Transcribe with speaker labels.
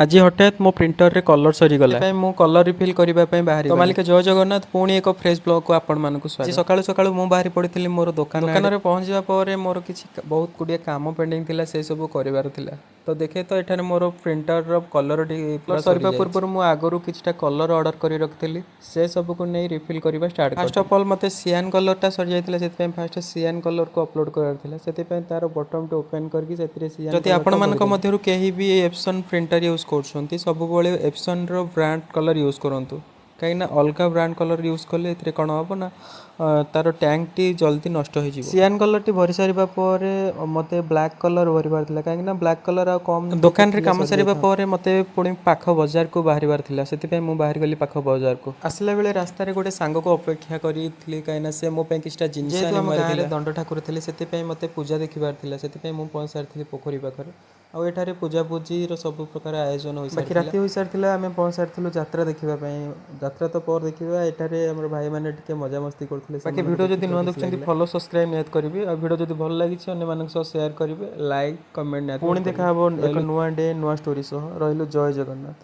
Speaker 1: ଆଜି ହଠାତ୍ ମୋ ପ୍ରିଣ୍ଟରରେ କଲର୍ ସରିଗଲା, ସେଥିପାଇଁ ମୁଁ କଲର୍ ରିଫିଲ୍ କରିବା ପାଇଁ ବାହାରି। ତ ମାଲିକ, ଜୟ ଜଗନ୍ନାଥ। ପୁଣି ଏକ ଫ୍ରେଶ୍ ବ୍ଲଗ୍କୁ ଆପଣମାନଙ୍କୁ ସ୍ୱାଗତ। ସକାଳୁ ସକାଳୁ ମୁଁ ବାହାରି ପଡ଼ିଥିଲି ମୋର ଦୋକାନ। ଦୋକାନରେ ପହଞ୍ଚିବା ପରେ ମୋର କିଛି ବହୁତ ଗୁଡ଼ିଏ କାମ ପେଣ୍ଡିଂ ଥିଲା, ସେ ସବୁ କରିବାର ଥିଲା। ତ ଦେଖେ ତ, ଏଠାରେ ମୋର ପ୍ରିଣ୍ଟରର କଲର୍ଟି ସରିବା ପୂର୍ବରୁ ମୁଁ ଆଗରୁ କିଛିଟା କଲର୍ ଅର୍ଡ଼ର କରି ରଖିଥିଲି, ସେ ସବୁକୁ ନେଇ ରିଫିଲ୍ କରିବା ଷ୍ଟାର୍ଟ। ଫାଷ୍ଟ ଅଫ୍ ଅଲ୍ ମୋତେ ସିଆନ୍ କଲର୍ଟା ସରିଯାଇଥିଲା, ସେଥିପାଇଁ ଫାଷ୍ଟ ସିଆନ୍ କଲର୍କୁ ଅପଲୋଡ଼ କରିବାର ଥିଲା। ସେଥିପାଇଁ ତାର ବଟନ୍ଟି ଓପେନ୍ କରିକି ସେଥିରେ ସିଆନ୍। ଯଦି ଆପଣମାନଙ୍କ ମଧ୍ୟରୁ କେହି ବି ଏପ୍ସନ୍ ପ୍ରିଣ୍ଟର ୟୁଜ୍ କରୁଛନ୍ତି, ସବୁବେଳେ ଏପ୍ସନ୍ର ବ୍ରାଣ୍ଡ କଲର୍ ୟୁଜ୍ କରନ୍ତୁ, କାହିଁକିନା ଅଲଗା ବ୍ରାଣ୍ଡ କଲର୍ ୟୁଜ୍ କଲେ ଏଥିରେ କ'ଣ ହେବ ନା ତାର ଟ୍ୟାଙ୍କଟି ଜଲ୍ଦି ନଷ୍ଟ ହେଇଯିବ। ସିଆନ୍ କଲର୍ଟି ଭରି ସାରିବା ପରେ ମୋତେ ବ୍ଲାକ୍ କଲର୍ ଭରିବାର ଥିଲା, କାହିଁକିନା ବ୍ଲାକ୍ କଲର୍ ଆଉ କମ୍। ଦୋକାନରେ କାମ ସାରିବା ପରେ ମୋତେ ପୁଣି ପାଖ ବଜାରକୁ ବାହାରିବାର ଥିଲା, ସେଥିପାଇଁ ମୁଁ ବାହାରି ଗଲି ପାଖ ବଜାରକୁ। ଆସିଲା ବେଳେ ରାସ୍ତାରେ ଗୋଟେ ସାଙ୍ଗକୁ ଅପେକ୍ଷା କରିଥିଲି, କାହିଁକିନା ସେ ମୋ ପାଇଁ କିଛିଟା ଜିନିଷ। ଆମ ଗାଁରେ ଦଣ୍ଡ ଠାକୁର ଥିଲେ, ସେଥିପାଇଁ ମୋତେ ପୂଜା ଦେଖିବାର ଥିଲା। ସେଥିପାଇଁ ମୁଁ ପହଞ୍ଚି ସାରିଥିଲି ପୋଖରୀ ପାଖରେ, ଆଉ ଏଠାରେ ପୂଜାପୂଜିର ସବୁ ପ୍ରକାର ଆୟୋଜନ ହୋଇ। ବାକି ରାତି ହୋଇସାରିଥିଲା, ଆମେ ପହଞ୍ଚି ସାରିଥିଲୁ ଯାତ୍ରା ଦେଖିବା ପାଇଁ। ଯାତ୍ରା ତ ପରେ ଦେଖିବା, ଏଠାରେ ଆମର ଭାଇମାନେ ଟିକେ ମଜାମସ୍ତି କରୁଥିଲେ। ବାକି ଭିଡ଼ିଓ ଯଦି ନୂଆ ଦେଖୁଛନ୍ତି, ଫଲୋ ସବସ୍କ୍ରାଇବ୍ ନିହାତି କରିବେ, ଆଉ ଭିଡ଼ିଓ ଯଦି ଭଲ ଲାଗିଛି ଅନ୍ୟମାନଙ୍କ ସହ ସେୟାର କରିବେ, ଲାଇକ୍ କମେଣ୍ଟ ନିହାତି। ପୁଣି ଦେଖା ହେବ ଏକ ନୂଆ ଡେ ନୂଆ ଷ୍ଟୋରି ସହ। ରହିଲୁ, ଜୟ ଜଗନ୍ନାଥ।